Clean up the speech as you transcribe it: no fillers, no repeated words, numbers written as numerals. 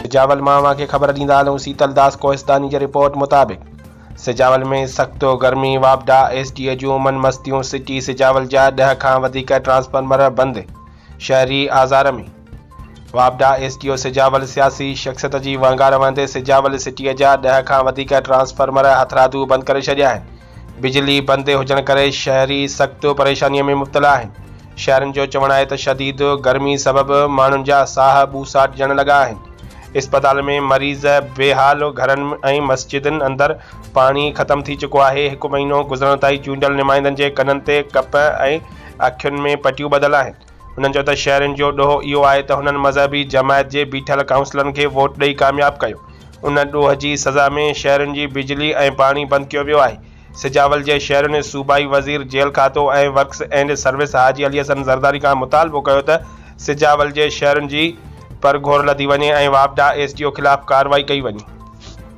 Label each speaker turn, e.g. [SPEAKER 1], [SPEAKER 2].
[SPEAKER 1] سجاول مان اوهان کي خبر ڏيندا هلون سيتل داس ڪوهستاني جي رپورٽ مطابق سجاول ۾ سخت گرمي واپڊا ايس ڊي اي جون من مستيون سٽي سجاول جا 10 کان وڌيڪ ٽرانسفارمر بند شهري آزار ۾ واپڊا ايس ڊي او سجاول سياسي شخصيت جي وهنگار وهندي سجاول سٽي جا 10 کان وڌيڪ ٽرانسفارمر هٿرادو بند ڪري ڇڏيا آهن بجلي بند هجڻ ڪري شهري سخت پريشاني ۾ مبتلا آهن. شهرين جو چوڻ آهي ته شديد گرمي سبب ماڻهن جا ساهه ٻوساٽجڻ لڳا آهن. اسپتال ۾ مريض بي حال، گهرن ۽ مسجدن اندر پاڻي ختم ٿي چڪو آهي. هڪ مهينو گذرڻ تائين چونڊيل نمائندن جي ڪنن تي ڪپهه ۽ اکين ۾ پٽيون ٻڌل آهن. هنن چيو ته شهرين جو ڏوهه اهو آهي ته هنن مذهبي جماعت جي بيٺل ڪائونسلرن کي ووٽ ڏئي ڪامياب ڪيو. ان ڏوهه جي سزا ۾ شهرين جي بجلي ۽ پاڻي بند ڪيو ويو آهي. سجاول جي شهرين صوبائي وزير جيل کاتو ۽ works and service Haji Ali Hassan Zardari کان مطالبو ڪيو ته سجاول جي شهرين جي پرگهور لڌي وڃي ۽ واپڊا ايس ڊي او خلاف ڪارروائي ڪئي وڃي.